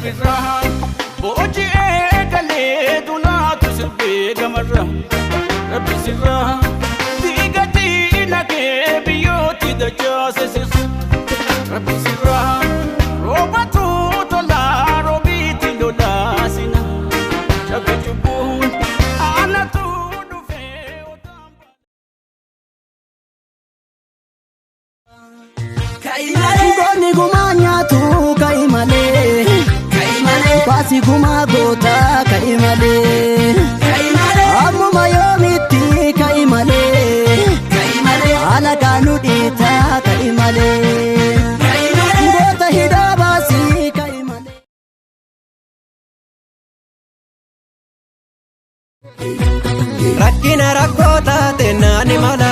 birraa booji'ee galee dunaatu sirbee gamarra rabbi sirraa diiga diina kee biyyooti dachaase sirra rabbi sirraa roobatu tolaa roobiiti lolaasina cabbi cubbuun aanatu dhufee otaan. Goonni gumaa nyaatu ka'i malee. Baasi gumaa goota ka'i malee. Ammuma yoomitti ka'i malee. Haala kaanu dhiita ka'i malee. Goota hidhaa baasii ka'i malee. Rakkina rakkoo taate naani mala,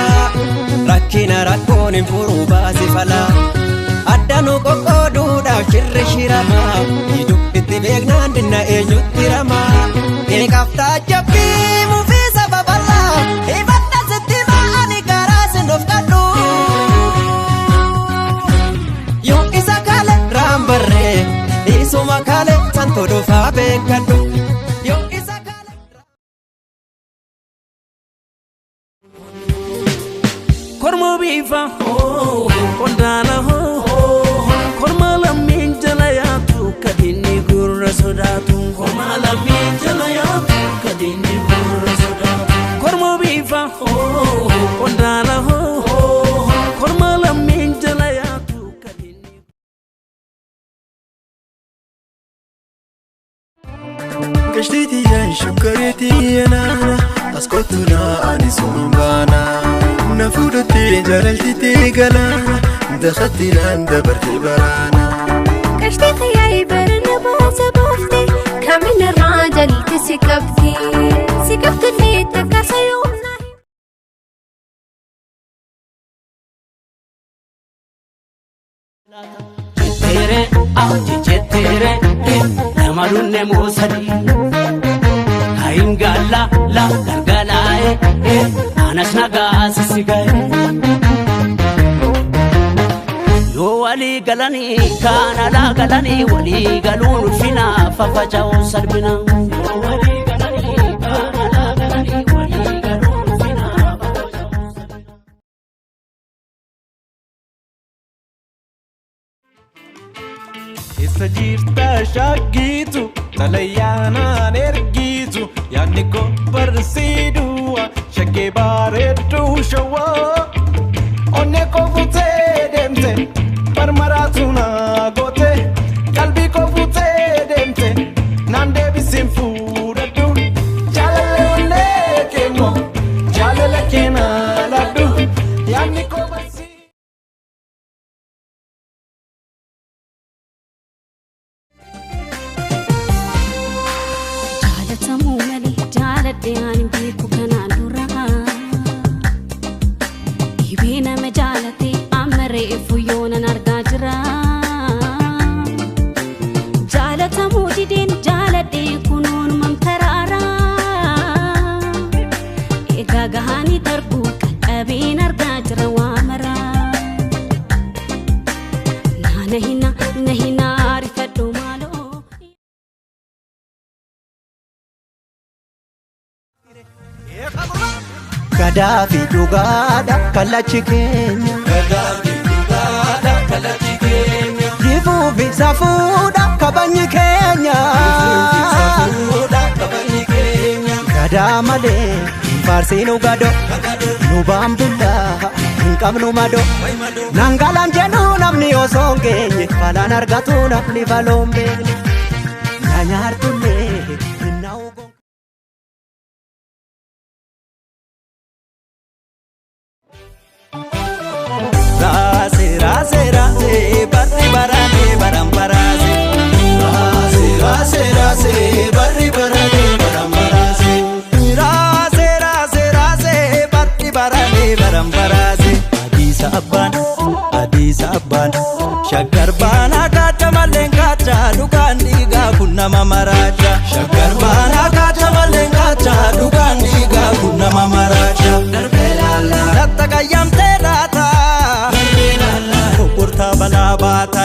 rakkina rakkoon hin furuu baasi fala. Adda nu qoqqooduudhaaf shirri shirama, itti beeknaan dinna eenyutti rama. Eegaaf taajjabbii mufii saba bal'aa, ifadha sitti ba'anii karaa sin of kadhu. Yoo isa kale raambarree, isuma kale santu dhufaa beekadhu. Yoo isa kale. Korma biifa qondaala korma lammiin jala yaatu kadinni gurra sodaatu. Korma lammiin jala yaatu kadinni gurra sodaatu. Korma biifa qondaala korma lammiin jala yaatu kadinni. Gashtiitiyaan shukkareetii naana as kottu naa ani suman baana. Na fuudhattee jaalaltitee galaana dakatti naan dabarte baraana. Qashtii xiyyaa'ee barana baasa baafte kamin irraa jalti si qabdi si qabdillee takka yoomna. Jetteere ah jetteere lama lunne moosadi kayin galla la galgalaaye anas nagaa sisigaye. Yoo walii galanii kaan alaa galanii walii galuun ulfina faffaca'uun salphina. Yoo walii galanii kaan alaa galanii walii galuun ulfina faffaca'uun salphina. Isa jirta shaggiitu xalayyaanaan ergiitu yaadni koo barsiiduwa shaggee bareedduu shawwaa. Onnee koo fuutee deemte marmaraatu na goote qalbii koo fuutee deemte naan deebisiin fuudhadhu jaalallee onnee keemmoo jaalala keenaa laadhu yaadni koo barsii. Jaalatamuu malee jaaladhee ani beeku kanaan dura. Dhibee nama jaalate amma reefu yoonan argaa jira. Jaalatamuu dideen jaaladhee kunuun mamtaraara. Egaa gahanii darbuu qaqqabeen argaa jira waa mara. Naana hina na hina ariifadhu maaloo. Gadaafi dhugaadha kallachi keenya. Jifuufi safuudha kabajni keenya. Gadaa malee hin faarsiinu gado. Nu baambullaa hin qabnu mado. Nangalaan jedhu namni osoo hin geenye balaan argatu namni baloon beekne. Na nyaartullee hin na'u gonka. Raase raase raase barri barane baran baraase. Raase raase raase barri barane baran baraase. Raase raase raase barri barane baran baraase. Adiisa abbaan adiisa abbaan shaggar baanaa kaacha malleen kaacha dhugaan dhiigaa kun nama maraacha. Shaggar baanaa kaacha malleen kaacha dhugaan dhiigaa kun nama maraacha. Latta qayyamtee laata. Darbee laala. Gurgurtaa balaa baata.